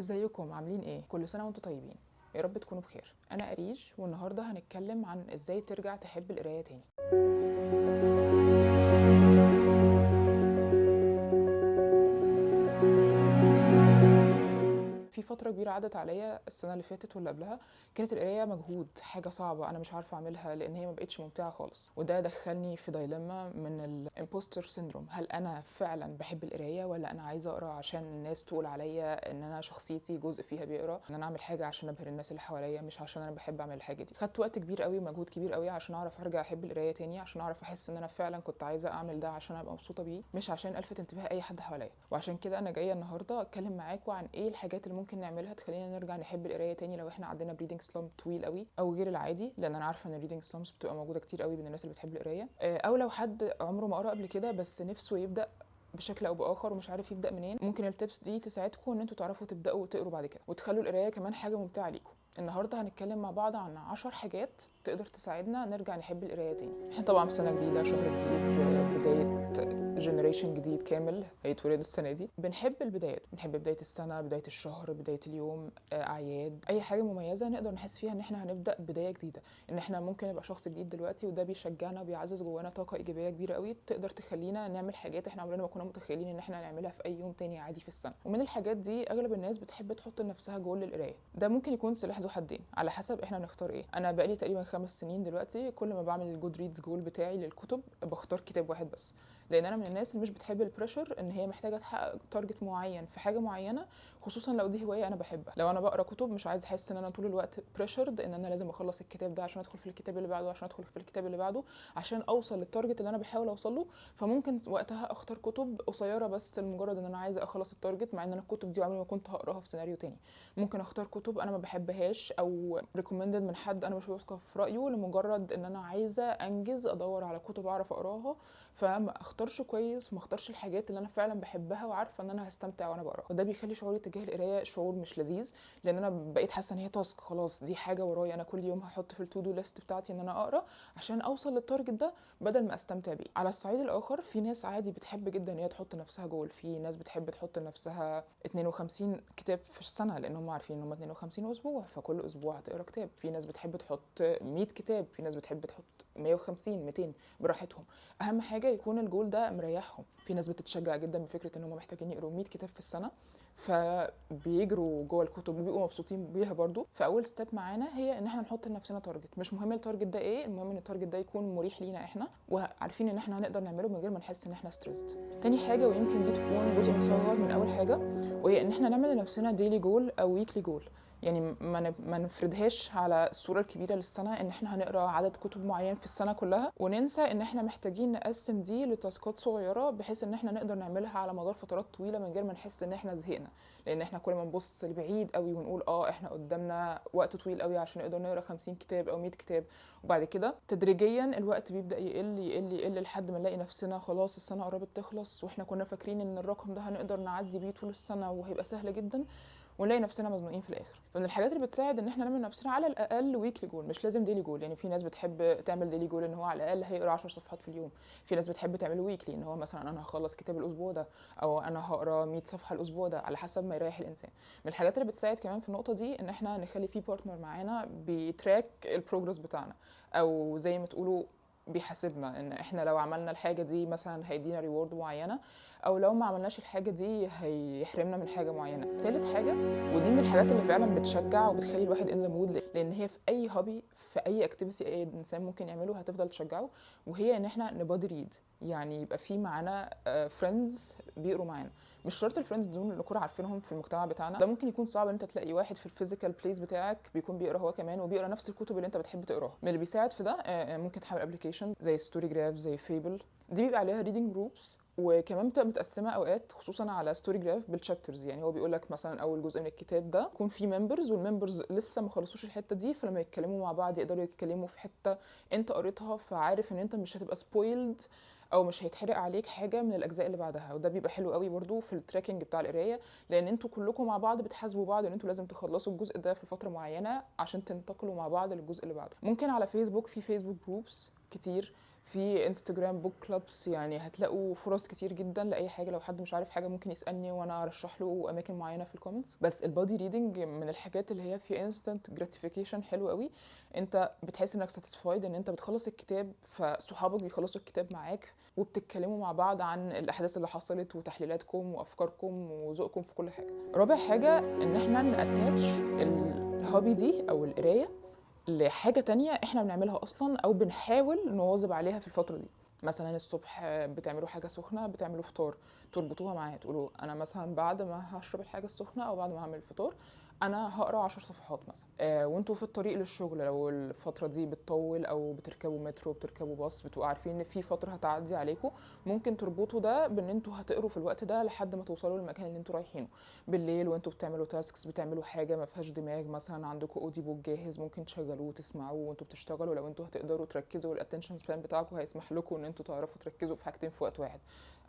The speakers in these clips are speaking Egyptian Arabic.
ازيكم؟ عاملين ايه؟ كل سنة وانتم طيبين، يا رب تكونوا بخير. انا اريج، والنهارده هنتكلم عن ازاي ترجع تحب القراية تاني. في فترة كبيرة عدت عليا السنة اللي فاتت واللي قبلها، كانت القراية مجهود، حاجة صعبة انا مش عارفه اعملها لان هي ما بقتش ممتعة خالص، وده دخلني في dilemma من ال imposter syndrome. هل انا فعلا بحب القراية ولا انا عايزه اقرا عشان الناس تقول عليا ان انا شخصيتي جزء فيها بيقرا، ان انا اعمل حاجة عشان ابهر الناس اللي حواليا مش عشان انا بحب اعمل الحاجة دي. خدت وقت كبير قوي ومجهود كبير قوي عشان اعرف ارجع احب القراية تاني، عشان اعرف احس ان انا فعلا كنت عايزه اعمل ده عشان ابقى مبسوطة بيه، مش عشان الفت انتباه اي حد حواليا. وعشان كده انا جاية النهارده اتكلم معاكم عن ايه الحاجات اللي ممكن نعملها تخلينا نرجع نحب القراية تاني لو احنا عندنا reading slump طويل قوي او غير العادي، لان انا عارفه ان ال reading slumps بتبقى موجودة كتير قوي بين الناس اللي بتحب القراية، او لو حد عمره ما قرا قبل كده بس نفسه يبدا بشكل او باخر ومش عارف يبدا منين. ممكن ال tips دي تساعدكم ان انتوا تعرفوا تبداوا وتقروا بعد كده، وتخلوا القراية كمان حاجة ممتعة ليكم. النهارده هنتكلم مع بعض عن 10 حاجات تقدر تساعدنا نرجع نحب القراية تاني. احنا طبعا في سنة جديدة، شهر جديد، بداية generation جديد كامل هيتولد السنة دي. بنحب البدايات، بنحب بداية السنة، بداية الشهر، بداية اليوم، اعياد، اي حاجة مميزة نقدر نحس فيها ان احنا هنبدا بداية جديدة، ان احنا ممكن نبقى شخص جديد دلوقتي، وده بيشجعنا وبيعزز جوانا طاقة ايجابية كبيرة قوي تقدر تخلينا نعمل حاجات احنا عمرنا ما كنا متخيلين ان احنا نعملها في اي يوم تاني عادي في السنة. ومن الحاجات دي اغلب الناس بتحب تحط لنفسها جول للقرايه. ده ممكن يكون سلاح ذو حدين على حسب احنا بنختار ايه. انا بقالي تقريبا 5 سنين دلوقتي كل ما بعمل ال Goodreads goal بتاعي للكتب بختار كتاب واحد بس، لان انا من الناس اللي مش بتحب ال pressure ان هي محتاجه تحقق target معين في حاجة معينة، خصوصا لو دي هواية انا بحبها. لو انا بقرا كتب مش عايزه احس ان انا طول الوقت pressured ان انا لازم اخلص الكتاب ده عشان ادخل في الكتاب اللي بعده، عشان ادخل في الكتاب اللي بعده، عشان اوصل لل target اللي انا بحاول اوصل له. فممكن وقتها اختار كتب قصيرة بس لمجرد ان انا عايزه اخلص ال target، مع ان انا الكتب دي عمري ما كنت هقراها في سيناريو تاني. ممكن اختار كتب انا ما بحبهاش او recommended من حد انا مش واثقة في رايه، لمجرد ان انا عايزه انجز، ادور على كتب اعرف اقراها، فما اختارش كويس وما اختارش الحاجات اللي انا فعلا بحبها وعارفه ان انا هستمتع وانا بقراها. وده بيخلي شعوري تجاه القراية شعور مش لذيذ، لان انا بقيت حاسه ان هي task، خلاص دي حاجة ورايا، انا كل يوم هحط في ال to do list بتاعتي ان انا اقرا عشان اوصل لل target ده بدل ما استمتع بيه. على الصعيد الاخر في ناس عادي بتحب جدا ان هي تحط لنفسها جول، في ناس بتحب تحط لنفسها 52 كتاب في السنة لان هم عارفين ان هم 52 اسبوع، فكل اسبوع هتقرا كتاب. في ناس بتحب تحط 100 كتاب، في ناس بتحب تحط 150 200 براحتهم. اهم حاجة يكون الجول ده مريحهم. في ناس بتتشجع جدا بفكره ان هم محتاجين يقروا 100 كتاب في السنة، فبيجروا جوه الكتب وبيبقوا مبسوطين بيها برضو. فاول step معانا هي ان احنا نحط لنفسنا target، مش مهم ال target ده ايه، المهم ان ال target ده يكون مريح لينا احنا وعارفين ان احنا هنقدر نعمله من غير ما نحس ان احنا stressed. تاني حاجة، ويمكن دي تكون جزء مصغر من اول حاجة، وهي ان احنا نعمل لنفسنا daily goal او weekly goal. يعني ما نفردهاش على الصورة الكبيرة للسنة ان احنا هنقرا عدد كتب معين في السنة كلها، وننسى ان احنا محتاجين نقسم دي ل task ات صغيرة بحيث ان احنا نقدر نعملها على مدار فترات طويلة من غير ما نحس ان احنا زهقنا. لان احنا كل ما نبص لبعيد قوي ونقول احنا قدامنا وقت طويل قوي عشان نقدر نقرا 50 كتاب او 100 كتاب، وبعد كده تدريجيا الوقت بيبدا يقل يقل يقل لحد ما نلاقي نفسنا خلاص السنة قربت تخلص، واحنا كنا فاكرين ان الرقم ده هنقدر نعدي بيه طول السنة وهيبقى سهل جدا، ونلاقي نفسنا مزنوقين في الاخر. فمن الحاجات اللي بتساعد ان احنا نعمل نفسنا على الاقل weekly goal، مش لازم daily goal. يعني في ناس بتحب تعمل daily goal ان هو على الاقل هيقرا 10 صفحات في اليوم، في ناس بتحب تعمله weekly ان هو مثلا انا هخلص كتاب الاسبوع ده او انا هقرا 100 صفحة الاسبوع ده، على حسب ما يريح الانسان. من الحاجات اللي بتساعد كمان في النقطة دي ان احنا نخلي في partner معانا بي track ال progress بتاعنا، او زي ما تقولوا بيحاسبنا ان احنا لو عملنا الحاجة دي مثلا هيدينا reward معينة، او لو ما عملناش الحاجة دي هيحرمنا من حاجة معينة. ثالث حاجة، ودي من الحاجات اللي فعلا بتشجع وبتخلي الواحد in the mood، لان هي في اي hobby في اي activity اي انسان ممكن يعمله هتفضل تشجعه، وهي ان احنا ن buddy read. يعني يبقى في معانا friends بيقروا معانا. مش شرط ال friends دول نكون عارفينهم في المجتمع بتاعنا، ده ممكن يكون صعب ان انت تلاقي واحد في ال physical place بتاعك بيكون بيقرا هو كمان وبيقرا نفس الكتب اللي انت بتحب تقراها. من اللي بيساعد في ده ممكن تحمل application زي StoryGraph، زي Fable، دي بيبقى عليها reading groups، وكمان بتبقى متقسمه اوقات خصوصا على StoryGraph بال chapters. يعني هو بيقول لك مثلا اول جزء من الكتاب ده يكون فيه members، وال members لسه ما خلصوش الحتة دي، فلما يتكلموا مع بعض يقدروا يتكلموا في حتة انت قريتها، فعارف ان انت مش هتبقى spoiled او مش هيتحرق عليك حاجة من الاجزاء اللي بعدها. وده بيبقى حلو قوي برضو في ال tracking بتاع القراية، لان انتوا كلكم مع بعض بتحاسبوا بعض ان انتوا لازم تخلصوا الجزء ده في فترة معينة عشان تنتقلوا مع بعض للجزء اللي بعده. ممكن على فيسبوك، في Facebook groups كتير، في انستجرام book clubs، يعني هتلاقوا فرص كتير جدا لاي حاجه. لو حد مش عارف حاجة ممكن يسالني وانا ارشح له اماكن معينة في ال comments. بس ال buddy reading من الحاجات اللي هي في instant gratification حلو قوي، انت بتحس انك satisfied ان انت بتخلص الكتاب، فصحابك بيخلصوا الكتاب معاك وبتتكلموا مع بعض عن الاحداث اللي حصلت وتحليلاتكم وافكاركم وذوقكم في كل حاجه. رابع حاجة ان احنا ن attach ال hobby دي او القراية لحاجة تانية احنا بنعملها اصلا او بنحاول نواظب عليها في الفترة دي. مثلا الصبح بتعملوا حاجة سخنه، بتعملوا فطار، تربطوها معاه، تقولوا انا مثلا بعد ما هشرب الحاجة السخنة او بعد ما هعمل الفطار انا هقرا 10 صفحات مثلا. وانتوا في الطريق للشغل لو الفترة دي بتطول او بتركبوا مترو، بتركبوا باص، بتبقوا عارفين ان في فترة هتعدي عليكم، ممكن تربطوا ده بان انتوا هتقروا في الوقت ده لحد ما توصلوا للمكان اللي انتوا رايحينه. بالليل وانتوا بتعملوا tasks، بتعملوا حاجة ما فيهاش دماغ، مثلا عندكم audiobook جاهز ممكن تشغلوه وتسمعوه وانتوا بتشتغلوا، لو انتوا هتقدروا تركزوا وال attention span بتاعكم هيسمح لكم ان انتوا تعرفوا تركزوا في حاجتين في وقت واحد.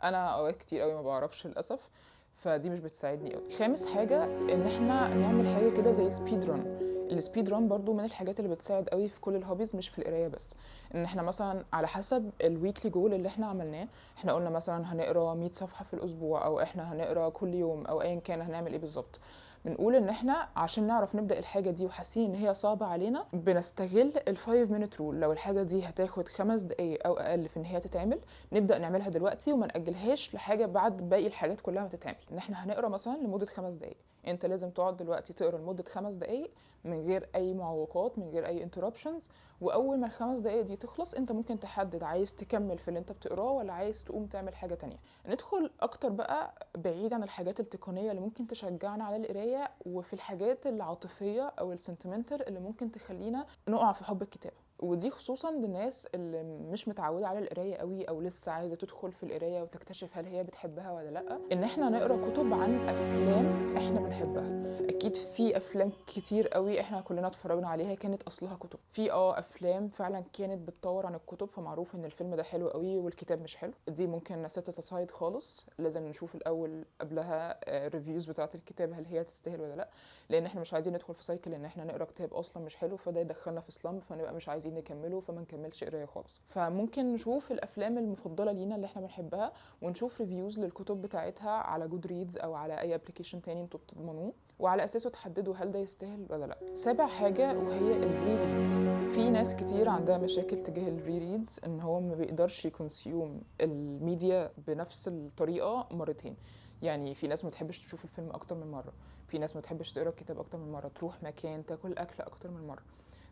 انا اوقات كتير قوي ما بعرفش للاسف، فدي مش بتساعدني قوي. خامس حاجة ان احنا نعمل حاجة كده زي speed run. ال speed run برضو من الحاجات اللي بتساعد قوي في كل ال hobbies مش في القراية بس. ان احنا مثلا على حسب ال weekly goal اللي احنا عملناه، احنا قلنا مثلا هنقرا 100 صفحة في الاسبوع، او احنا هنقرا كل يوم، او ايا كان هنعمل ايه بالظبط. بنقول ان احنا عشان نعرف نبدا الحاجة دي وحاسين ان هي صعبة علينا، بنستغل ال 5 minute rule. لو الحاجة دي هتاخد 5 دقايق او اقل في ان هي تتعمل، نبدا نعملها دلوقتي وما ناجلهاش لحاجة بعد باقي الحاجات كلها ما تتعمل. ان احنا هنقرا مثلا لمدة 5 دقايق، انت لازم تقعد دلوقتي تقرا لمدة 5 دقايق من غير اي معوقات، من غير اي interruptions. واول ما ال5 دقايق دي تخلص، انت ممكن تحدد عايز تكمل في اللي انت بتقراه ولا عايز تقوم تعمل حاجة تانية. ندخل اكتر بقى بعيد عن الحاجات التقنية اللي ممكن تشجعنا على القراية، وفي الحاجات العاطفية او ال sentimental اللي ممكن تخلينا نقع في حب الكتابة. ودي خصوصا للناس اللي مش متعوده على القراية قوي، او لسه عايزه تدخل في القراية وتكتشف هل هي بتحبها ولا لا. ان احنا نقرا كتب عن افلام احنا بنحبها. اكيد في افلام كتير قوي احنا كلنا اتفرجنا عليها كانت اصلها كتب. في افلام فعلا كانت بتطور عن الكتب، فمعروف ان الفيلم ده حلو قوي والكتاب مش حلو. دي ممكن set aside خالص، لازم نشوف الاول قبلها reviews بتاعه الكتاب هل هي تستاهل ولا لا، لان احنا مش عايزين ندخل في cycle ان احنا نقرا كتاب اصلا مش حلو فده يدخلنا في slump، فنبقى مش عايزين نكمله فما نكملش قرايه خالص. فممكن نشوف الافلام المفضلة لينا اللي احنا بنحبها ونشوف reviews للكتب بتاعتها على Goodreads او على اي application تاني انتوا بتضمنوه، وعلى اساسه تحددوا هل ده يستاهل ولا لا. سابع حاجة وهي ال rereads. في ناس كتير عندها مشاكل تجاه ال rereads، ان هو ما بيقدرش ي consume ال media بنفس الطريقة مرتين. يعني في ناس ما تحبش تشوف الفيلم اكتر من مرة، في ناس ما تحبش تقرا الكتاب اكتر من مرة، تروح مكان تاكل اكل اكتر من مرة،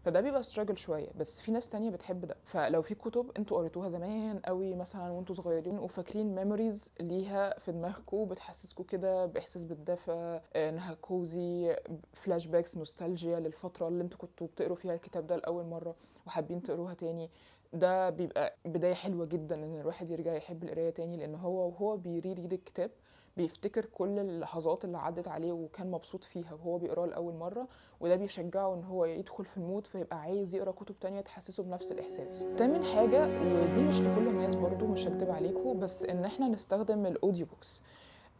فده بيبقى struggle شوية. بس في ناس تانية بتحب ده. فلو في كتب انتوا قريتوها زمان قوي مثلا وانتوا صغيرين وفاكرين memories ليها في دماغكم، بتحسسكم كده باحساس بالدفى، انها cozy، flashbacks، nostalgia للفترة اللي انتوا كنتوا بتقروا فيها الكتاب ده لاول مرة وحابين تقروها تاني، ده بيبقى بداية حلوة جدا ان الواحد يرجع يحب القراية تاني، لان هو وهو بي reread الكتاب بيفتكر كل اللحظات اللي عدت عليه وكان مبسوط فيها وهو بيقراه لأول مرة، وده بيشجعه ان هو يدخل في ال mood فيبقى عايز يقرا كتب تانية تحسسه بنفس الإحساس. تامن حاجة، ودي مش لكل الناس برضو، مش هكدب عليكم، بس ان احنا نستخدم ال audiobooks.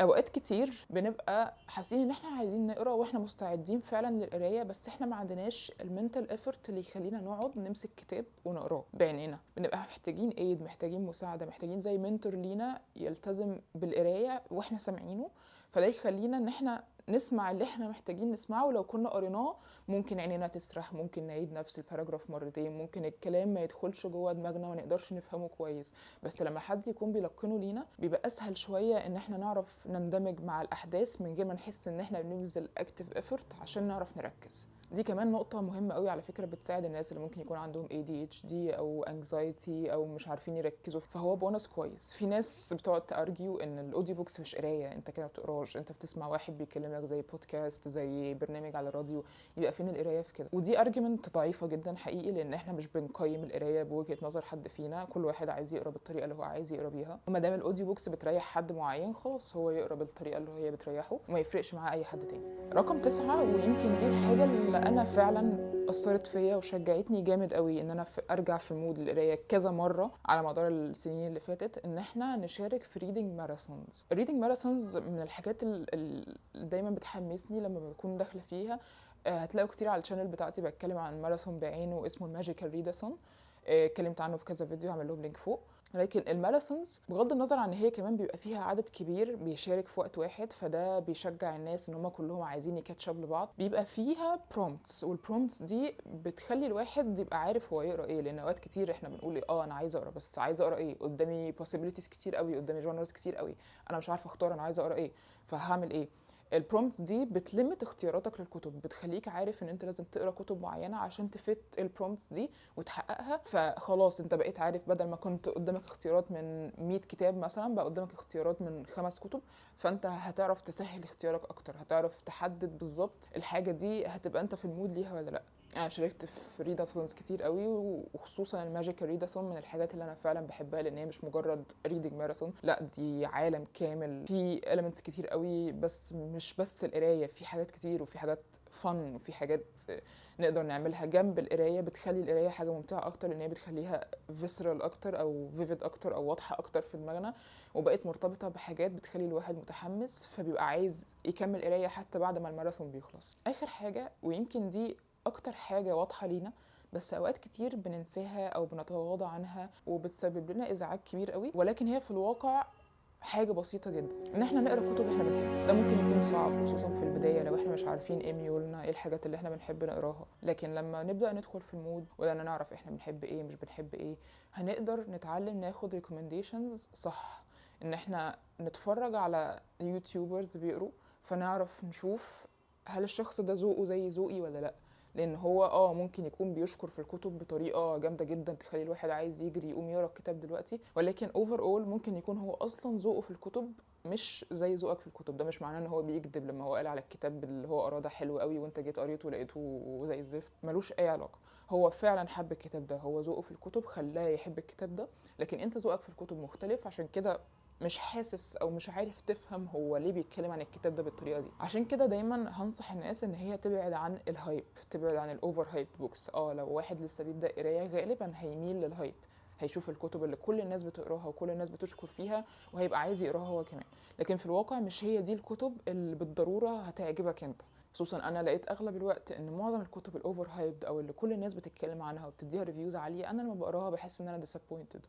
اوقات كتير بنبقى حاسين ان احنا عايزين نقرا واحنا مستعدين فعلا للقرايه، بس احنا ما عندناش ال mental effort اللي يخلينا نقعد نمسك كتاب ونقراه بعينينا. بنبقى محتاجين aid، محتاجين مساعدة، محتاجين زي mentor لينا يلتزم بالقرايه واحنا سامعينه، فده يخلينا ان احنا نسمع اللي احنا محتاجين نسمعه. لو كنا قريناه ممكن عينينا تسرح، ممكن نعيد نفس ال paragraph مرتين، ممكن الكلام ما يدخلش جوه دماغنا وما نقدرش نفهمه كويس، بس لما حد يكون بيلقنه لينا بيبقى اسهل شوية ان احنا نعرف نندمج مع الاحداث من غير ما نحس ان احنا بنبذل active effort عشان نعرف نركز. دي كمان نقطة مهمة قوي على فكرة، بتساعد الناس اللي ممكن يكون عندهم ADHD أو anxiety أو مش عارفين يركزوا، فهو بونص كويس. في ناس بتقعد ت argue إن ال audiobooks مش قراية، أنت كده ما بتقراش، أنت بتسمع واحد بيكلمك زي بودكاست، زي برنامج على الراديو، يبقى فين القراية في كده؟ ودي argument ضعيفة جدا حقيقي، لأن إحنا مش بنقيم القراية بوجهة نظر حد فينا، كل واحد عايز يقرا بالطريقة اللي هو عايز يقرا بيها، وما دام ال audiobooks بتريح حد معين خلاص هو يقرا بالطريقة اللي هي بتريحه وما يفرقش معاه أي حد تاني. رقم 9، ويمكن دي الحاجة اللي انا فعلا اثرت فيا وشجعتني جامد قوي ان انا ارجع في mood القراية كذا مرة على مدار السنين اللي فاتت، ان احنا نشارك في reading marathons. ال reading marathons من الحاجات اللي دايما بتحمسني لما بكون داخله فيها. هتلاقوا كتير على ال channel بتاعتي بتكلم عن ماراثون بعينه اسمه ال magical readathon. اتكلمت عنه في كذا فيديو، هعمل لهم link فوق. لكن ال marathons بغض النظر عن ان هي كمان بيبقى فيها عدد كبير بيشارك في وقت واحد، فده بيشجع الناس ان هم كلهم عايزين ي catch up لبعض، بيبقى فيها prompts، وال prompts دي بتخلي الواحد يبقى عارف هو يقرا ايه. لان اوقات كتير احنا بنقول إيه، انا عايز اقرا، بس عايز اقرا ايه؟ قدامي possibilities كتير قوي، قدامي genres كتير قوي، انا مش عارفه اختار انا عايز اقرا ايه، فهعمل ايه؟ ال prompts دي بت limit اختياراتك للكتب، بتخليك عارف ان انت لازم تقرا كتب معينة عشان ت fit ال prompts دي وتحققها. فخلاص انت بقيت عارف، بدل ما كنت قدامك اختيارات من 100 كتاب مثلا، بقى قدامك اختيارات من 5 كتب، فانت هتعرف تسهل اختيارك اكتر، هتعرف تحدد بالظبط الحاجة دي هتبقى انت في ال mood ليها ولا لا. انا شاركت في readathons كتير قوي، وخصوصا ال magical readathon من الحاجات اللي انا فعلا بحبها، لان هي مش مجرد reading marathon، لا دي عالم كامل في elements كتير قوي، بس مش بس القراية، في حاجات كتير وفي حاجات fun وفي حاجات نقدر نعملها جنب القراية، بتخلي القراية حاجة ممتعة اكتر، لان هي بتخليها visceral اكتر او vivid اكتر او واضحة اكتر في دماغنا، وبقت مرتبطة بحاجات بتخلي الواحد متحمس، فبيبقى عايز يكمل قرايه حتى بعد ما الماراثون بيخلص. اخر حاجة، ويمكن دي اكتر حاجة واضحة لينا بس اوقات كتير بننساها او بنتغاضى عنها وبتسبب لنا ازعاج كبير قوي، ولكن هي في الواقع حاجة بسيطة جدا، ان احنا نقرا كتب احنا بنحبها. ده ممكن يكون صعب خصوصا في البداية لو احنا مش عارفين ايه ميولنا، ايه الحاجات اللي احنا بنحب نقراها، لكن لما نبدا ندخل في ال mood ولا نعرف احنا بنحب ايه مش بنحب ايه، هنقدر نتعلم ناخد recommendations صح، ان احنا نتفرج على YouTubers بيقروا فنعرف نشوف هل الشخص ده ذوقه زي ذوقي ولا لا، لان هو ممكن يكون بيشكر في الكتب بطريقة جامدة جدا تخلي الواحد عايز يجري يقوم يقرا الكتاب دلوقتي، ولكن overall ممكن يكون هو اصلا ذوقه في الكتب مش زي ذوقك في الكتب. ده مش معناه ان هو بيكذب لما هو قال على الكتاب اللي هو قراه ده حلو قوي وانت جيت قريته لقيته زي الزفت، ملوش اي علاقة، هو فعلا حب الكتاب ده، هو ذوقه في الكتب خلاه يحب الكتاب ده، لكن انت ذوقك في الكتب مختلف، عشان كده مش حاسس او مش عارف تفهم هو ليه بيتكلم عن الكتاب ده بالطريقة دي. عشان كده دايما هنصح الناس ان هي تبعد عن ال hype، تبعد عن ال over hype books. لو واحد لسه بيبدا قرايه غالبا هيميل لل hype، هيشوف الكتب اللي كل الناس بتقراها وكل الناس بتشكر فيها وهيبقى عايز يقراها هو كمان، لكن في الواقع مش هي دي الكتب اللي بالضرورة هتعجبك انت. خصوصا انا لقيت اغلب الوقت ان معظم الكتب ال over hyped او اللي كل الناس بتتكلم عنها وبتديها reviews عالية، انا لما بقراها بحس ان انا disappointed.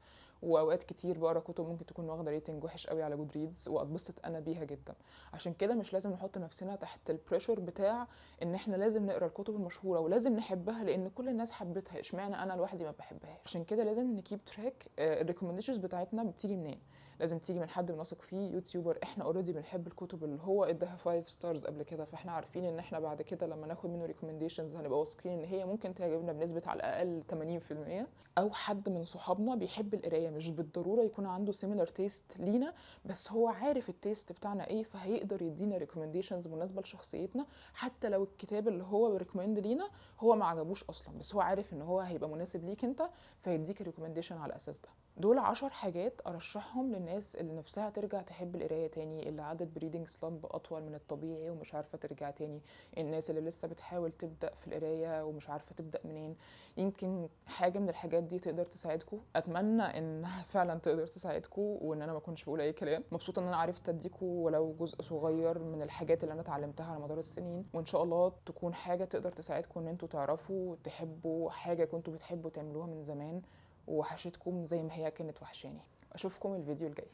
واوقات كتير بقرا كتب ممكن تكون واخده rating وحش قوي على Goodreads واتبسط انا بيها جدا. عشان كده مش لازم نحط نفسنا تحت ال pressure بتاع ان احنا لازم نقرا الكتب المشهورة ولازم نحبها لان كل الناس حبتها، اشمعنى انا لوحدي ما بحبهاش. عشان كده لازم ن keep track ال recommendations بتاعتنا بتيجي منين. لازم تيجي من حد بنثق فيه، YouTuber احنا already بنحب الكتب اللي هو اداها 5 stars قبل كده، فاحنا عارفين ان احنا بعد كده لما ناخد منه recommendations هنبقى واثقين ان هي ممكن تعجبنا بنسبة على الاقل 80%. او حد من صحابنا بيحب القراية، مش بالضرورة يكون عنده similar taste لينا، بس هو عارف ال taste بتاعنا ايه، فهيقدر يدينا recommendations مناسبة لشخصيتنا، حتى لو الكتاب اللي هو recommend لينا هو ما عجبوش اصلا، بس هو عارف ان هو هيبقى مناسب ليك انت، فيديك recommendation على الاساس ده. دول 10 حاجات ارشحهم للناس اللي نفسها ترجع تحب القراية تاني، اللي عدت ب reading slump اطول من الطبيعي ومش عارفه ترجع تاني، الناس اللي لسه بتحاول تبدا في القراية ومش عارفه تبدا منين. يمكن حاجة من الحاجات دي تقدر تساعدكم، اتمنى انها فعلا تقدر تساعدكم وان انا ما اكونش بقول اي كلام. مبسوطة ان انا عرفت اديكم ولو جزء صغير من الحاجات اللي انا اتعلمتها على مدار السنين، وان شاء الله تكون حاجة تقدر تساعدكم ان انتوا تعرفوا تحبوا حاجة كنتوا بتحبوا تعملوها من زمان وحشتكم زي ما هي كانت وحشاني. اشوفكم الفيديو الجاي.